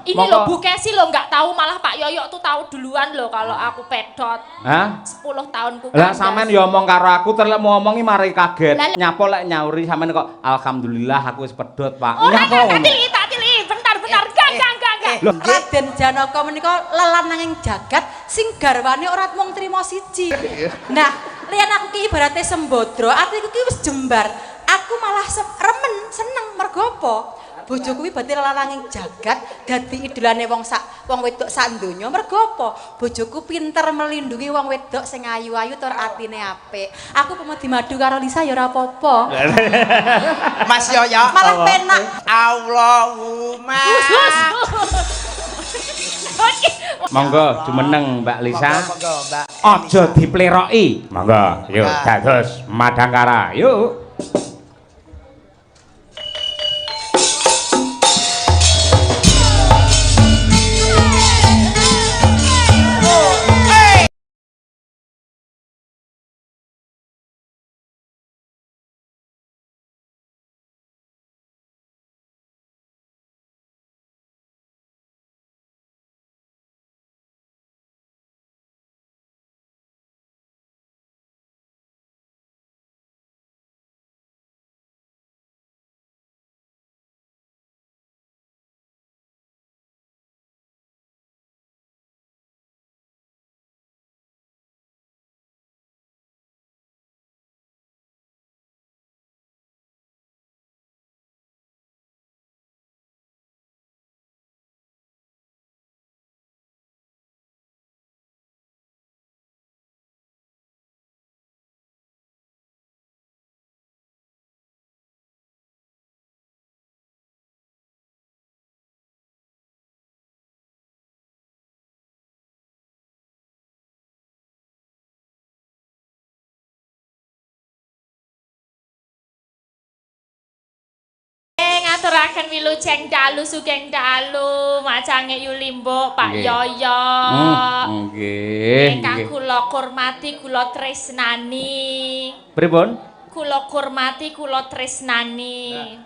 Ini Monggo. loh, Bu Kesi loh nggak tahu, malah Pak Yoyok tuh tahu duluan loh kalau aku pedot. Hah? 10 tahunku Lah kandas. sampean ya omong karo aku, terus lek mau ngomongi mari kaget. Lah- Nyapa lek nyauri sampean kok alhamdulillah aku wis pedot, Pak. Ora, Nyapa enggak, ngono? tak tiliki, bentar bentar. Enggak, enggak, enggak, enggak. Loh. Raden Janaka menika lelananging jagat sing garwane ora mung trima siji. Nah, liyan aku ki ibarate sembodro, atiku ki wis jembar. Aku malah remen, seneng mergo apa? Bojoku kuwi berarti lelananging jagat dadi idolane wong sak wong wedok sak donya mergo apa? Bojoku pinter melindungi wong wedok sing ayu-ayu tur atine apik. Aku pomo dimadu karo Lisa ya ora apa-apa. Mas Yoyo. Malah penak. Allahumma. Hus, hus. Monggo jumeneng, Mbak Lisa. Monggo, monggo, Mbak. Aja dipleroki. Monggo, yuk Monggo. Dados Madangkara. Yuk. Ngaturaken wilujeng dalu, sugeng dalu, macange Yulimbo, Pak Nggih. Yoyo. Nggih. Ingkang Nggih. kula hormati, kula tresnani. Pripun? Kula hormati, kula tresnani.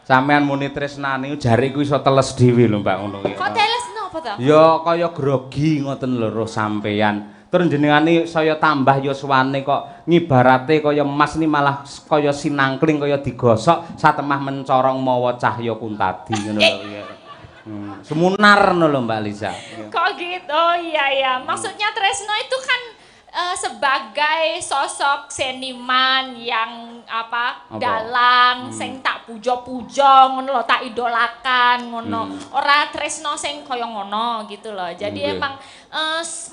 Sampean muni tresnani jare iku iso teles dhewe lho, Mbak, ngono kuwi. Kok teles napa to? Ya kaya grogi ngoten lho roh sampean. Terus jenengane saya tambah yuswane kok ngibarate kaya emas ni malah kaya sinangkling kaya digosok satemah mencorong mawa cahya kuntadi ngono lho. Iya. Sumunar ngono lho, Mbak Lisa. Kok gitu? Oh iya ya. Maksudnya Tresno itu kan sebagai sosok seniman yang apa, Apa? Dalang sing tak puja-puja ngono lho, tak idolakan ngono. Ora Tresno sing kaya ngono gitu loh. Jadi emang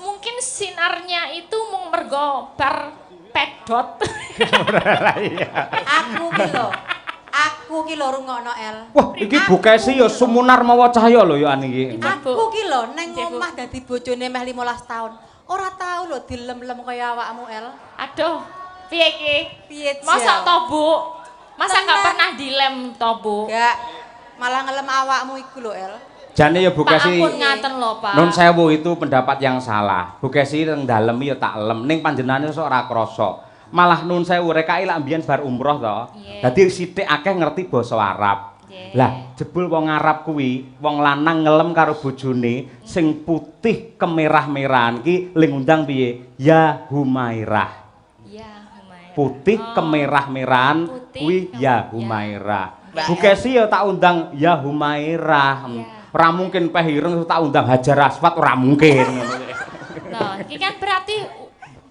mungkin sinarnya itu mung mergo bar pedot. Aku ki lho. Aku ki lho rungokno El. Wah, iki Bu Kesi ya sumunar mawa cahya lho ya iki. Aku ki lho neng Nggih, Bu. omah dadi bojone meh 15 tahun. Ora tau lho dilem-lem kaya awakmu El. Aduh, piye iki? Piye Masa Jel? to, Bu? Masa nggak Tenan. pernah dilem to, Bu? Gak. Malah ngelem awakmu iku lho El. Jane ya Bu Pak, Kesi. ampun ngaten lho, Pak. Nun sewu, itu pendapat yang salah. Bu Kesi teng dalem ya tak lem, ning panjenengane sok ora krasa. Malah nun sewu rekake lak mbiyen bar umroh to. Dadi sithik akeh ngerti basa Arab. Lah jebul wong Arab kuwi, wong lanang ngelem karo bojone sing putih kemerah-merahan ki ling undang piye? Ya Humairah. Ya, Humairah. Putih Oh. kemerah-merahan Putih kuwi ya Humairah. Mbak Bu Kesi ya tak undang ya Humairah. Ora mungkin peh ireng tak undang Hajar Aswad, ora mungkin. Nah, iki kan berarti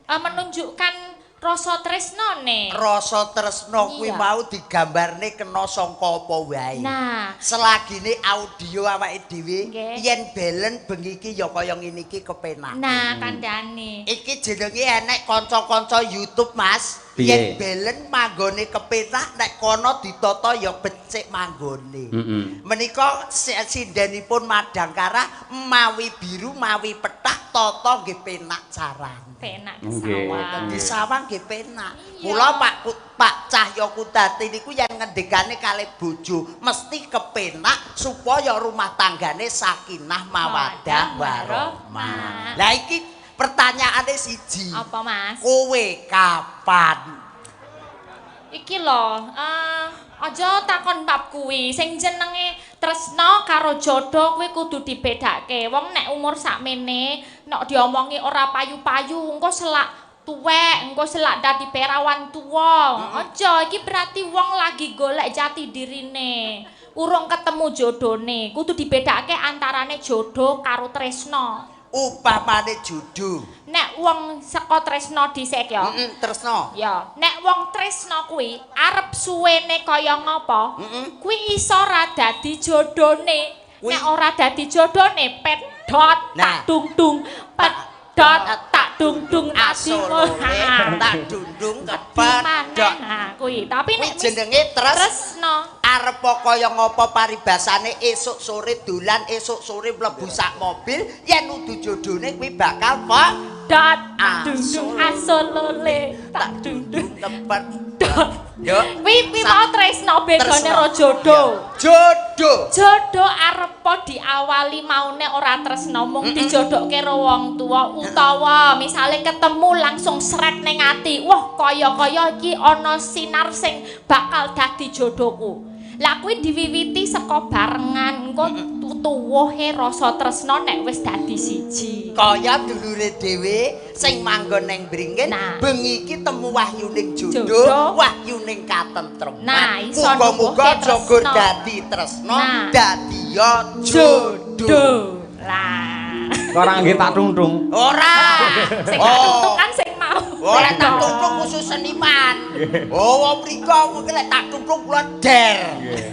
menunjukkan rasa tresno nih. Rasa tresno kuwi mau digambarne kena sangka apa wae. Nah, Selagine audio awake dhewe yen belen bengi iki ya kaya ngene iki kepenak. Nah, kandhane. Iki jenenge enek kanca-kanca YouTube, Mas. Piye? Yen belen manggone kepenak, nek kono ditata ya becik manggone. Menika sindenipun Madangkara mawi biru, mawi pethak, tata nggih penak carane. Penak Nggih. sawang. Di sawang nggih penak. Iya. Mula Pak Cahya Kudati niku yen ngendikane kalih bojo mesti kepenak supaya rumah tanggane sakinah mawaddah warahmah. Lah iki pertanyaane siji. Apa, Mas? Kowe kapan? Iki lho, Aja takon bab kuwi. Sing jenenge tresna karo jodoh kuwi kudu dibedake. Wong nek umur sakmene nek diomongi ora payu-payu, engko selak tuwek, engko selak dadi perawan tuwa. Aja, iki berarti wong lagi golek jati dirine. Urung ketemu jodone. Kudu dibedake antarane jodoh karo tresna. Upamane jodoh. Nek wong saka tresna dhisik ya. Heeh, tresna. Ya, nek wong tresna kuwi arep suwene kaya ngapa, kuwi iso ora dadi jodone. Nek ora dadi jodone, pedhot Nah. tak dung-dung, pedhot tak dung-dung Asolole tak dundung kepedhot. Nah, kuwi. Tapi Kuwi nek wis jenenge tresna, arep kaya ngapa paribasane esuk sore dolan, esuk sore mlebu sak mobil, yen udu jodone kuwi bakal pedhot tak dung-dung asolole tak dung-dung kepedhot. Yo. Kuwi kuwi mau tresna bedane karo jodoh. Jodoh. Jodoh arepa diawali maune ora tresna, mung dijodohke karo wong tuwa utawa misale ketemu langsung sret ning ati. Wah, kaya-kaya iki ana sinar sing bakal dadi jodohku. Lah kuwi diwiwiti saka barengan, engko tuwuhe rasa tresna nek wis dadi siji. Kaya dulure dhewe sing manggon ning Bringin, bengi iki temu wahyuning jodoh, Jodoh. Wahyuning katentreman. Nah, iso Muga-muga nuwuhke jogur tresna. Dadi tresna, dadi ya jodoh. Jodoh. Lah, Kok ora nggih tak tungtung. Ora. Sing tak tungtung kan sing mau. Ora tak tungtung khusus seniman. Oh, wong mriko mungkin lek tak tungtung kula der.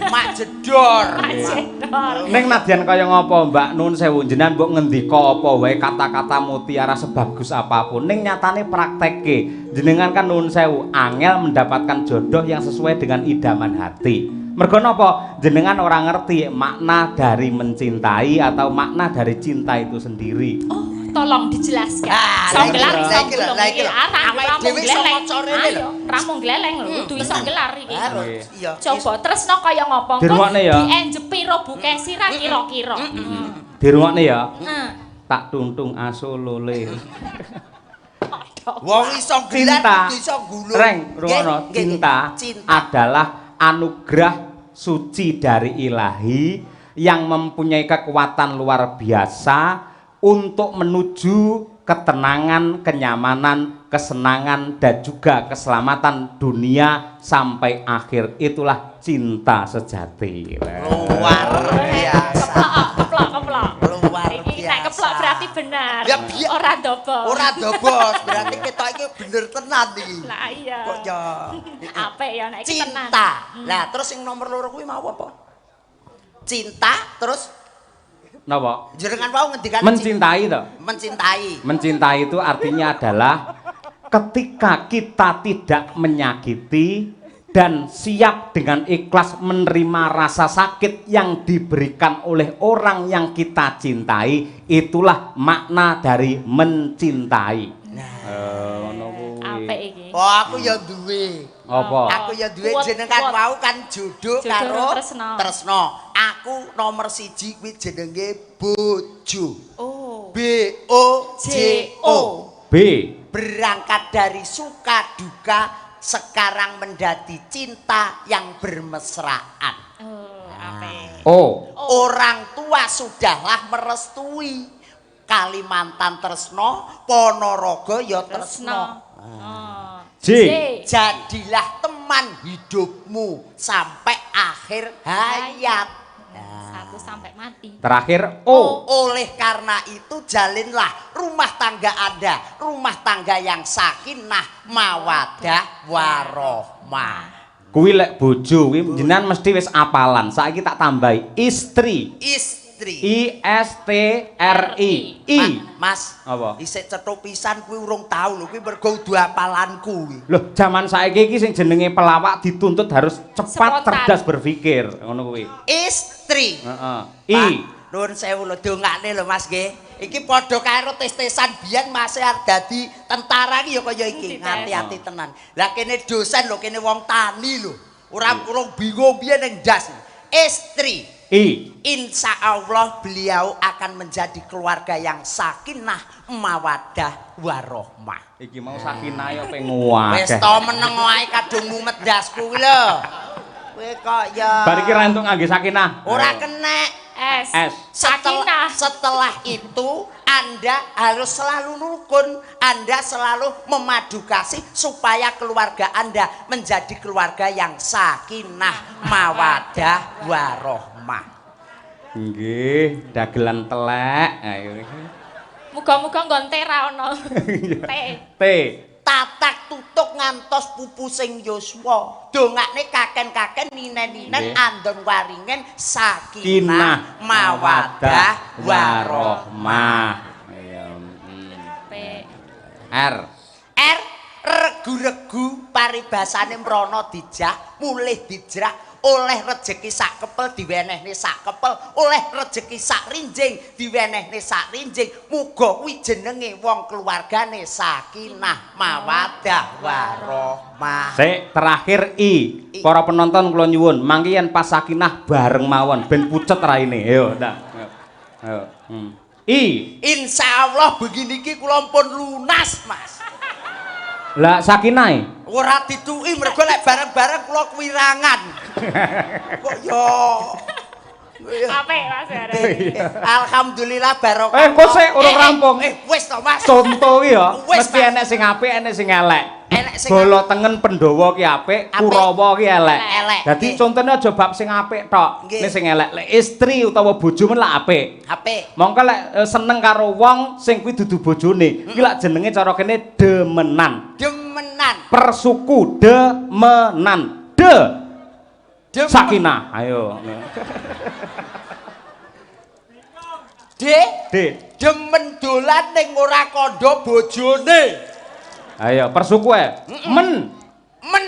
Mak jedor. Mak jedor. Ning nadyan kaya ngapa Mbak, nun sewu, jenengan mbok ngendika apa wae kata-kata mutiara sebagus apapun, ning nyatane praktekke jenengan kan nun sewu angel mendapatkan jodoh yang sesuai dengan idaman hati. Mergo napa? Jenengan ora ngerti makna dari mencintai atau makna dari cinta itu sendiri. Oh, tolong dijelaskan. Ah, Iso lah iki gelar, lho, iso lah iki lho, gulung lah iki iki. lho. Ah, Awake ramung dhewe iso gleleng. maca rene lho. Ayo, ramung gleleng lho, kudu iso gelar iki. Harus, iya. Coba tresno kaya ngopo? Engko Dirungokne ya. Dienjepi ro Bu Kesi ra kira-kira. Dirungokne ya. Heeh. Tak tuntung asolole. Wong iso gelar Cinta. kudu iso gulung. Reng, rungono, Nggih, nggih, cinta, cinta adalah anugerah suci dari ilahi yang mempunyai kekuatan luar biasa untuk menuju ketenangan, kenyamanan, kesenangan dan juga keselamatan dunia sampai akhir. Itulah cinta sejati. Luar biasa. Keplok, keplok, keplok. Luar Iki nek biasa. keplok berarti benar. Ya, Ora dobos. Ora dobos, berarti ketok iki bener tenan iki. Lah iya. Kok ya Apik ya nek iki tenan. cinta. Lah terus sing nomor loro kuwi mau apa? Cinta terus Napa? jenengan wau ngendikan Mencintai toh. Mencintai. Mencintai itu artinya adalah ketika kita tidak menyakiti dan siap dengan ikhlas menerima rasa sakit yang diberikan oleh orang yang kita cintai, itulah makna dari mencintai. Nah, Ngono kuwi. Apik iki. Oh, aku ya duwe. Apa? Aku ya duwe Kuat, jenengan kuat. wau kan jodoh Jodoh karo tresno. tresno. Aku nomor siji kuwi jenenge bojo. Oh. B O J O. B. Berangkat dari suka duka sekarang menjadi cinta yang bermesraan. Oh, apik. O. Orang tua sudahlah merestui. Kalimantan tresno, Ponorogo ya tresno. Oh. J. Jadilah teman hidupmu sampai akhir hayat. Nah. Satu sampai mati. Terakhir O. Oleh karena itu jalinlah rumah tangga Anda, rumah tangga yang sakinah, mawadah, warohmah. Kuwi lek bojo kuwi jenengan mesti wis apalan. Saiki tak tambahi istri. Istri. I S T R I. I. Mas, Apa? Isik cethuk pisan kuwi urung tau lho, kuwi mergo udu apalanku kuwi. Loh, zaman saiki iki sing jenenge pelawak dituntut harus cepat, Spontan. Cerdas berpikir, ngono kuwi. Istri. Heeh. Pak, I. nuwun sewu lho dongakne lho Mas nggih. Iki padha karo tes-tesan biyen Mas arep dadi tentara iki ya kaya iki, Dites. ngati-ati tenan. Lah kene dosen lho, kene wong tani lho. Ora urung bingung biyen ning ndas. Istri. I. Insya Allah beliau akan menjadi keluarga yang sakinah, mawadah, warohmah. Iki mau sakinah ya pengen Wis akeh. to meneng wae kadung mumet ndasku kuwi lho. Kowe kok ya. Bar iki ra entuk ngangge sakinah. Ora kenek. S. S. Setelah, Sakinah. setelah itu Anda harus selalu rukun, Anda selalu memadu kasih supaya keluarga Anda menjadi keluarga yang sakinah, mawadah, warohmah. Nggih, dagelan telek. Ayo. Muga-muga nggon T ra ono. T. T. Tatak tutuk ngantos pupusing yuswa. Dongakne kaken-kaken ninen-ninen andon waringen sakinah, Kinah, mawadah, warohmah. warohmah. Iya. P. R. R, regu-regu paribasane mrono dijah, mulih dijrak, oleh rejeki sak kepel diwenehne sak kepel, oleh rejeki sak rinjing diwenehne sak rinjing. Muga kuwi jenenge wong keluargane sakinah, mawadah, warohmah. Sik, terakhir I. I. Para penonton kula nyuwun, mangke yen pas sakinah bareng mawon ben pucet raine. Ayo, ndak. Ayo. I. Insyaallah begini iki kula pun lunas, Mas. Lah sakinah. Ora dituki mergo lek bareng-bareng kula kuwirangan. Kok yo. Apik Mas Bara. Alhamdulillah barokah. Eh, kok sik urung rampung. Wis to, Mas. Contoh ki ya, Wis, mesti Mas. enek sing apik, enek sing elek. Enek sing Bala tengen Pandhawa ki apik, Apik. Kurawa ki elek. Elek. Dadi contone aja bab sing apik tok, nek sing elek. Lek istri utawa bojo men lak apik. Apik. Mongko lek seneng karo wong sing kuwi dudu bojone, kuwi lak jenenge cara kene demenan. Demenan. Persuku demenan. De Demen. sakinah. Ayo. D. D. Demen dolan ning ora kandha bojone. Ayo persuku e. Men. Men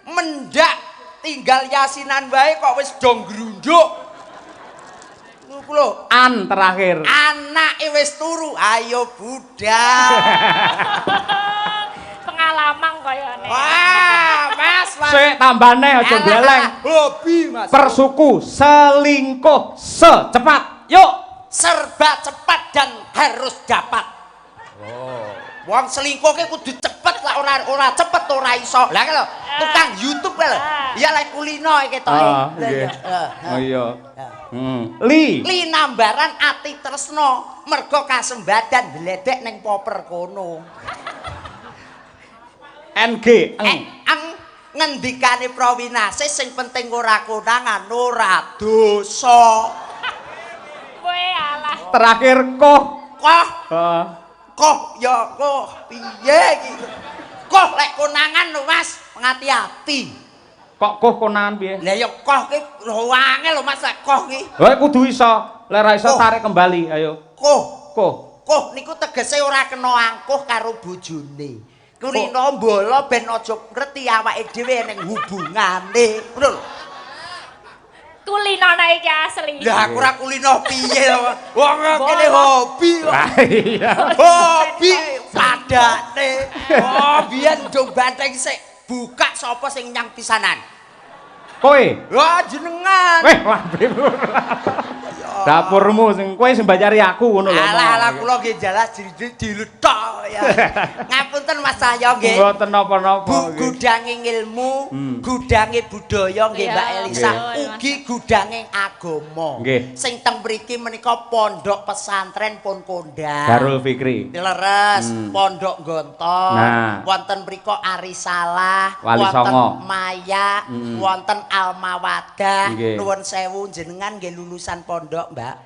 mendak tinggal yasinan wae kok wis do ngrunduk. Niku lho, An terakhir. Anake wis turu, ayo budal. Pengalaman kayane. Wah, Mas, Mas. Sik tambane aja Alah, bleleng. alah, hobi, Mas. Persuku selingkuh secepat. Yuk. Serba cepat dan harus dapat. Oh. Wong selingkuh ki kudu cepet lah, ora ora cepet ora iso. Lah lho, tukang YouTube kae lho. Ah. Ya lek kulino iki ketoke. Ah, Lah, nggih. iya. Oh iya. Li. Linambaran ati tresno mergo kasembadan bledek ning poper kono. NG. Eh, Eng. Ang ngendikane Prawinase sing penting ora konangan ora dosa. Kowe alah. Terakhir koh. Koh, Ah. koh ya koh piye iki? Koh lek konangan lho Mas, ngati-ati. Kok koh konangan piye? Lah ya koh ki lho angel lho Mas lek koh ki. Kowe kudu iso. Lek ra iso Koh. tarik kembali. Ayo. Koh, Koh. koh niku tegese ora kena angkuh karo bojone. Kulino mbala ben aja ngerti awake dhewe ning hubungane. Ngono lho. Kulino iki asli. Lah aku ora kulino piye to. Wong kene hobi kok. Lah iya. Hobi padane. Oh, biyen ndung banteng sik buka sapa sing nyang pisanan. Kowe. Wah, jenengan. Weh, lambemu. Dapurmu sing kowe sing bayari aku ngono lho. Alah alah kula nggih jelas diluthok ya. Ngapunten Mas Cahyo nggih. Mboten napa-napa. Bu Nggih. gudange ilmu, gudange budaya nggih Mbak Iya, Elisa, betul, ugi gudange agama. Nggih. Sing teng mriki menika pondok pesantren pun kondang. Darul Fikri. Leres, Pondok Gontor, Nah. wonten mriko Arisalah, Wali wonten Songo. Maya, wonten Almawadah. Nggih. Nuwun sewu jenengan nggih lulusan pondok, Mbak.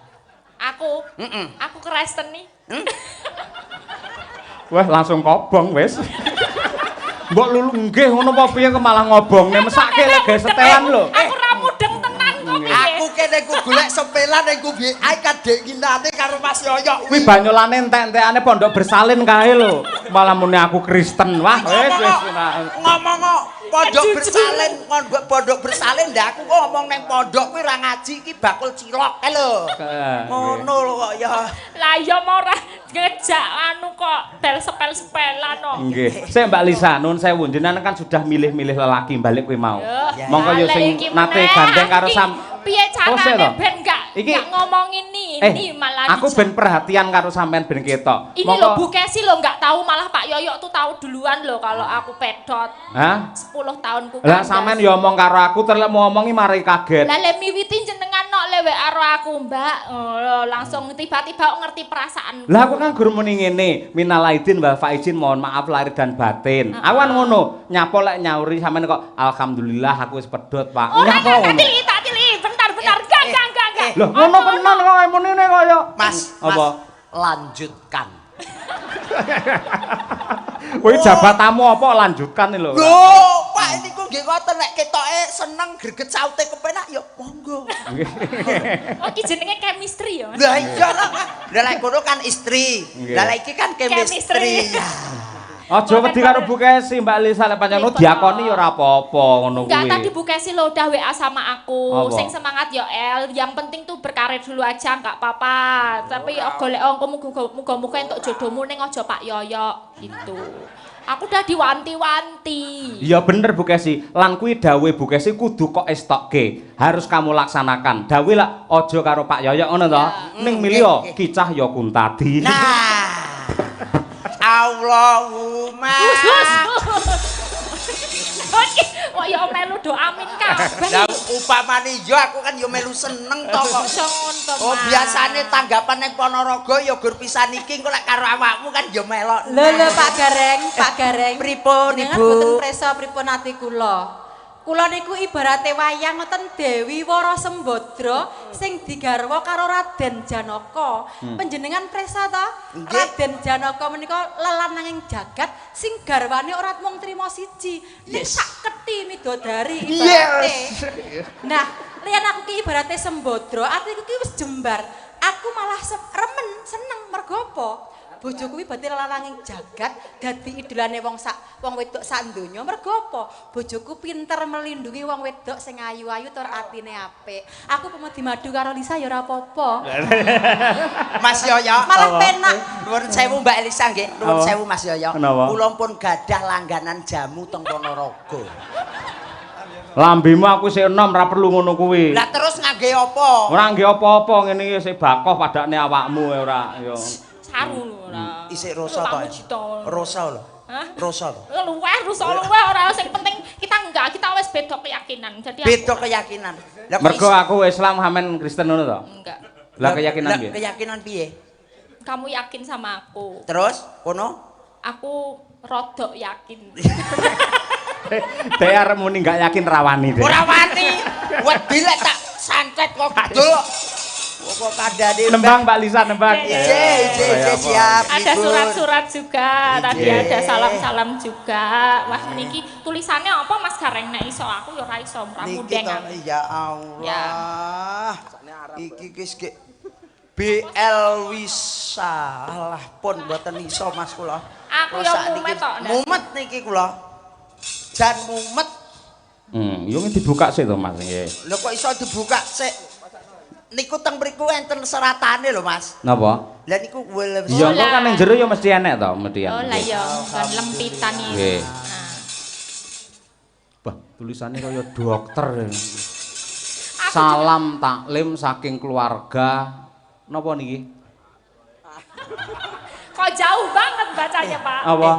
Aku. Heeh. Aku Kristen nih. Wah, langsung kobong wis. Mbok lulu nggih ngono apa piye kok malah ngobongne mesake lek gawe setelan lho. Aku ra mudeng tenan kok piye. Aku kene ku golek sepelan ning ku BI kadek nginate karo Mas Yoyo. Kuwi banyolane entek-entekane pondok bersalin kae lho. Malah muni aku Kristen. Wah, wis wis. Ngomong kok pondok Kejujuran. bersalin, pondok pondok bersalin ndak aku kok ngomong neng pondok kuwi ora ngaji iki bakul cilok kae lho. Ngono lho kok ya. Lah iya mau ora ngejak anu kok bel sepel-sepelan kok. Nggih. Sik Mbak Lisa, nuwun sewu jenengan kan sudah milih-milih lelaki balik kuwi mau. Yo, Mongko yo balik sing iki nate meneh. gandeng karo Iki sam Piye carane ben gak ngomongin ini malah aku ben perhatian karo sampean ben ketok. Ini lho Bu Kesi lho gak tahu, malah Pak Yoyok tuh tahu duluan lho kalau aku pedot. Hah? 10 tahunku. Lah sampean ya omong karo aku terus mau ngomongi mari kaget. Lah le miwiti jenengan nok le WA karo aku, Mbak. Oh, langsung tiba-tiba ngerti perasaanku. Lah aku kan gur muni ngene, minal aidin wal faizin, mohon maaf lahir dan batin. Aku kan ngono, nyapo lek nyauri sampean kok alhamdulillah aku wis pedot, Pak. Nyapo ngono. Tak tiliki, bentar. Enggak. Loh, ngono tenan kok munine kaya. Mas, apa? Lanjutkan. Kowe jabatanmu apa lanjutkan lho. Lho, Pak niku nggih ngoten nek ketoke seneng greget saute kepenak ya monggo. Oh, iki jenenge chemistry ya, Mas. Lah iya lah. Lah lek kono kan istri. Lah lek iki kan chemistry. Aja wedi karo Bu Kesi, Mbak Lisa lek pancen diakoni ya ora apa-apa ngono kuwi. Enggak, tadi Bu Kesi lho udah WA sama aku. Sing semangat ya El, yang penting tuh berkarir dulu aja enggak apa-apa. Tapi golek engko muga-muga entuk jodohmu ning aja Pak Yoyok gitu. Aku udah diwanti-wanti. Iya bener Bu Kesi, lan kuwi dawuhe Bu Kesi kudu kok estokke. Harus kamu laksanakan. Dawuhe lak aja karo Pak Yoyok ngono to. Ning milih Ki Cahya Kuntadi. Nah. Allahumma. Wah ya melu do amin kabeh. Lah upamane ya aku kan ya melu seneng to kok. Oh biasane tanggapan ning Ponorogo ya gur pisan iki engko lek karo awakmu kan ya melok. Lho lho Pak Gareng, Pak Gareng. Pripun Ibu? Mboten presa pripun ati kula. Kula niku ibarate wayang ngoten Dewi Wara Sembadra sing digarwa karo Raden Janaka. Panjenengan presa ta? Raden Janaka menika lelananging jagat sing garwane ora mung trima siji, ning sak keti midodari ibarate. Nah, liyan aku ki ibarate Sembadra, atiku ki wis jembar. Aku malah remen seneng mergo apa? Bojoku kuwi berarti lelananging jagat dadi idolane wong wedok sak donya mergo apa? Bojoku pinter melindungi wong wedok sing ayu-ayu tur atine apik. Aku pomo dimadu karo Lisa ya ora apa-apa. Mas Yoyo malah penak. Nuwun sewu Mbak Elisa nggih, nuwun sewu Mas Yoyo. Kula pun gadah langganan jamu teng Ponorogo. Lambemu aku sik enom ora perlu ngono kuwi. Lah terus ngangge apa? Ora ngangge apa-apa ngene iki sik bakoh padakne awakmu ora ya. Saru lho ora. Isik rosa to. Rosa lho. Hah? Rosa lho. Luweh rosa luweh ora sing penting kita enggak, kita wis beda keyakinan. Jadi beda keyakinan. Lah mergo aku Islam sampean Kristen ngono to? Enggak. Lah keyakinan piye? Keyakinan piye? Kamu yakin sama aku. Terus kono? Aku rodok yakin. Dek arep muni enggak yakin rawani dek. Ora wani. Wedi lek tak sancet kok kidul. Kok kandhane nembang Mbak Lisa nembang. Ije siap. Ada surat-surat juga, tadi ada salam-salam juga. Wah meniki tulisannya apa Mas Gareng nek iso aku ya ora iso, ora mudeng. Ya Allah. Iki wis BL Wisa. Alah pun mboten iso Mas kula. Aku ya mumet tok. Mumet niki kula. Jan mumet. Yo dibuka sik to Mas nggih. Lho kok iso dibuka sik? Niku teng mriku enten seratane lho Mas. Napa? Lah niku ya engko kan ning jero ya mesti enek to, mesti. Oh lah ya, kan lempitan iki. Nggih. Wah, tulisannya kaya dokter. Salam taklim saking keluarga napa niki? Kok jauh banget bacanya, Pak? Apa?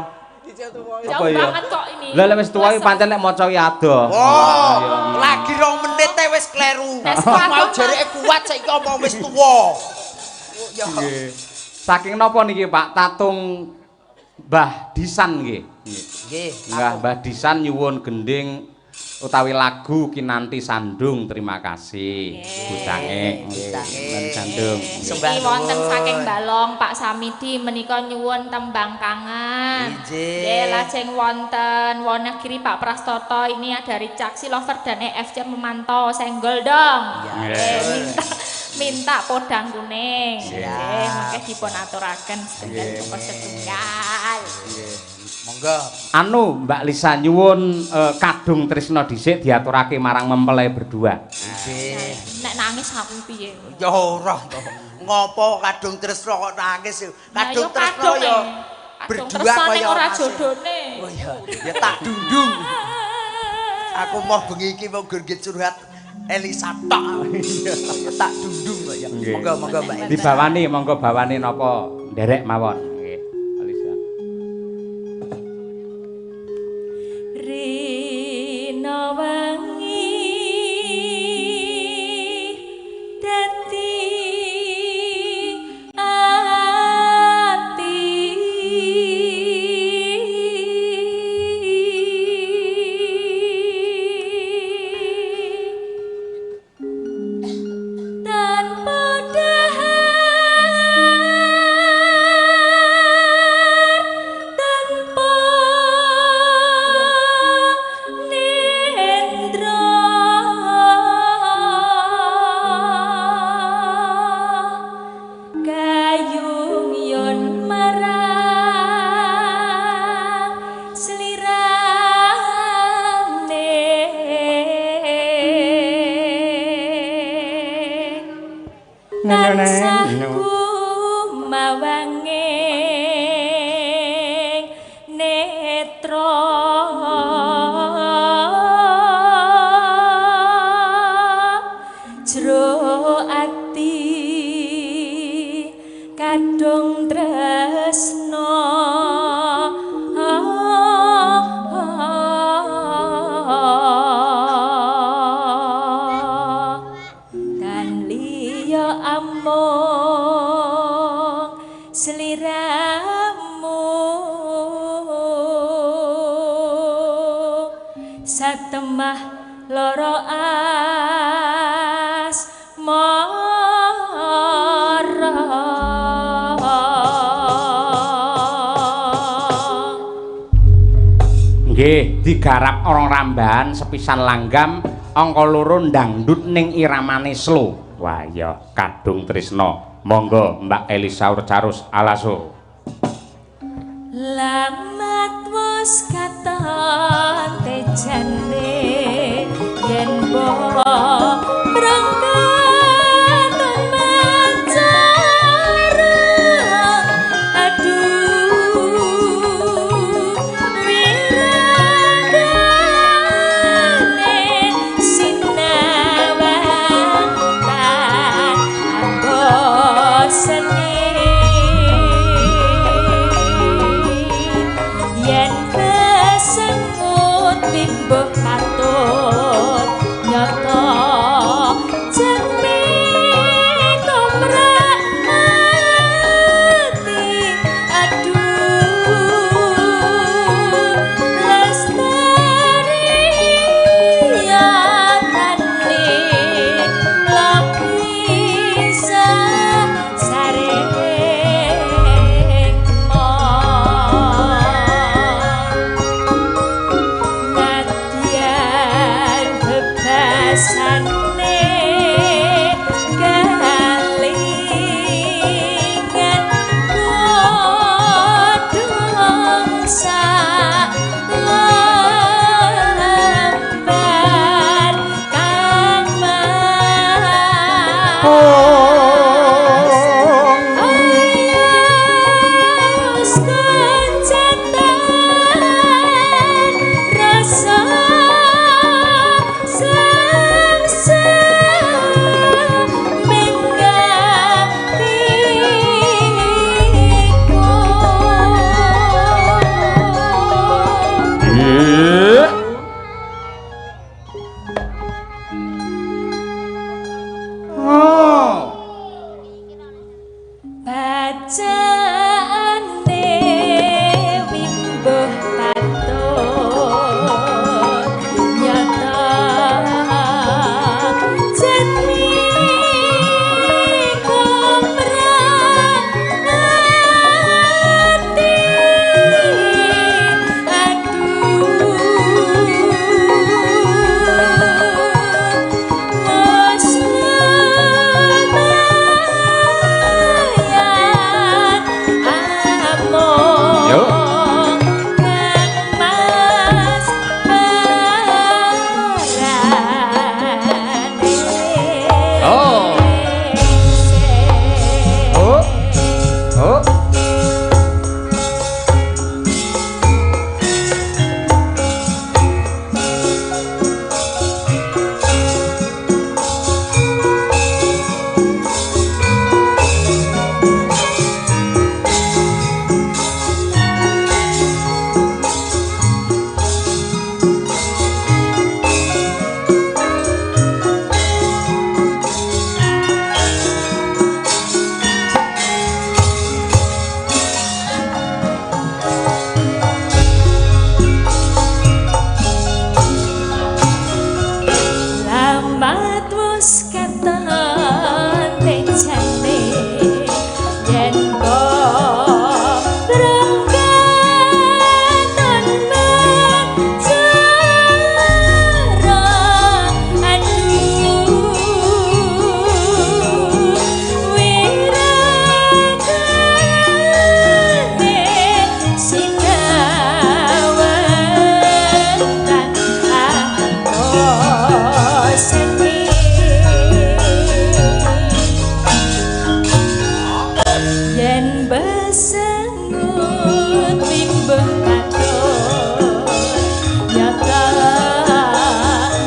Jauh banget kok ini. Lah lek wis tuwa iki pancen lek maca ki adoh. Oh, lagi 2 menit e wis kleru. Mau jereke kuat saiki omong wis tuwa. Ya. Nggih. Saking napa niki Pak? Tatung Mbah Disan nggih. Nggih. Mbah Disan nyuwun gending utawi lagu Kinanti Sandung. Terima kasih. Bucange nggih. Kinanti Sandung. Niki wonten saking Balong Pak Samidi menika nyuwun tembang kangen. Nggih, lajeng wonten Wonogiri Pak Prastoto ini dari Caksi Lover dan EFC memantau senggol dong. Minta podang kuning. Nggih, mangke dipun aturaken setunggal joko setunggal. Monggo. Anu Mbak Lisa nyuwun kadung tresna dhisik diaturake marang mempelai berdua. Nggih. Nek nangis aku piye? Ya ora to. Ngopo kadung tresna kok nangis? Kadung tresna ya berdua kaya ora jodone. Oh iya, ya tak dundung. Aku mau bengi iki mau gur curhat. Elisa tok. Tak dundung kok ya. Monggo monggo Mbak Elisa. Dibawani monggo bawane napa nderek mawon. Nggih, Elisa. Rina wangi dadi ati tanpa dahar tanpa nendra kayung yon marang slirane tansah kumawanging netra jero ati kadung tresna tan liya amung sliramu satemah lara asmara. Nggih, digarap orang rambahan sepisan langgam angka loro ndangdut ning iramane slow. Wah iya, kadung tresna. Monggo Mbak Elisa Urcarus Alaso. Lamat wis katon tejane yen mbok brangkat mancara aduh wirangane sinawang tan ambosene yen kesengut wimbuh katut nyata jemi komrak ati aduh lestari ya tani lapisa sarekma nadyan bebasane kalingan godhong sak lembar kang mas. Ayos kencatan rasa sangsa menggatiku. Oh. Bacaane wimbuh patut nyata jatmi kumrah ati aduh wis lumayan Limbah sengut limbah patut nyata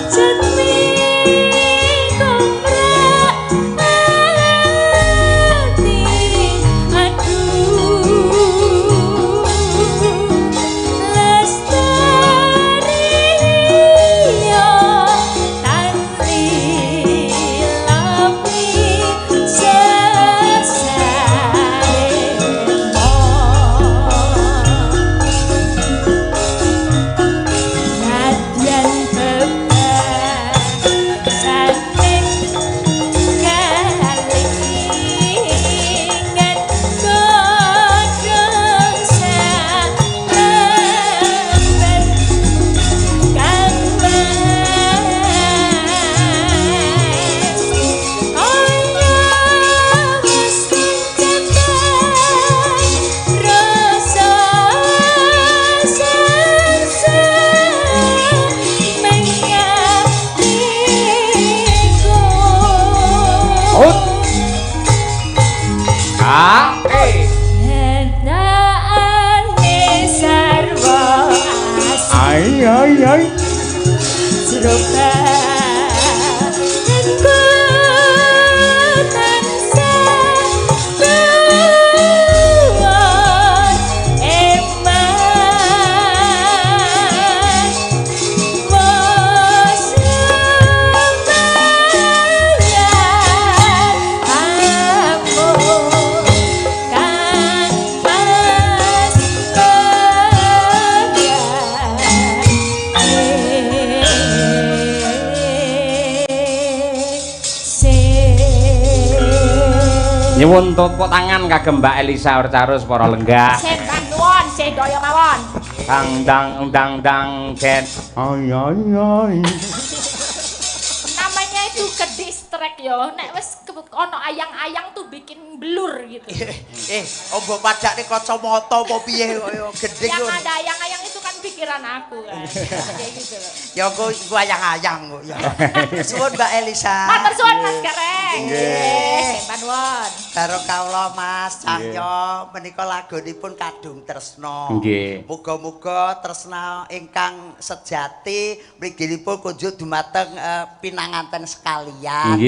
setmi komrak ati aduh lestari yo tan lilapi sesaremo. Nadyan bebasaning kalingan godhong salembar kang mas kaya wis kencetan rasa sengsem mengatiku. Ut. A E. Hendaane sarwa asih Ai ai ai. jero batinku tansah tuwon eman wos lumayan amung kang mas. Nyuwun tepuk tangan kagem Mbak Elisa Orcarus para lenggah. Sembah nuwun, sedaya mawon. Dang dang dang dang ken. Ai ai ai. Namanya itu ke distract yo. Nek wis ono ayang-ayang tuh bikin blur gitu. Eh, mbok padakne kacamata apa piye kaya gending Yang ngono. ada ayang-ayang itu kan pikiran aku kan. Kayak gitu loh. Ya kok iku ayang-ayang kok ya. Suwun Mbak Elisa. Matur suwun Mas Gareng. Nggih. Sembah nuwun. Karo kawula Mas Cahyo menika lagunipun Kadung Tresna. Nggih. Muga-muga tresna ingkang sejati mliginipun kunjuk dumateng pinanganten sekalian. Nggih.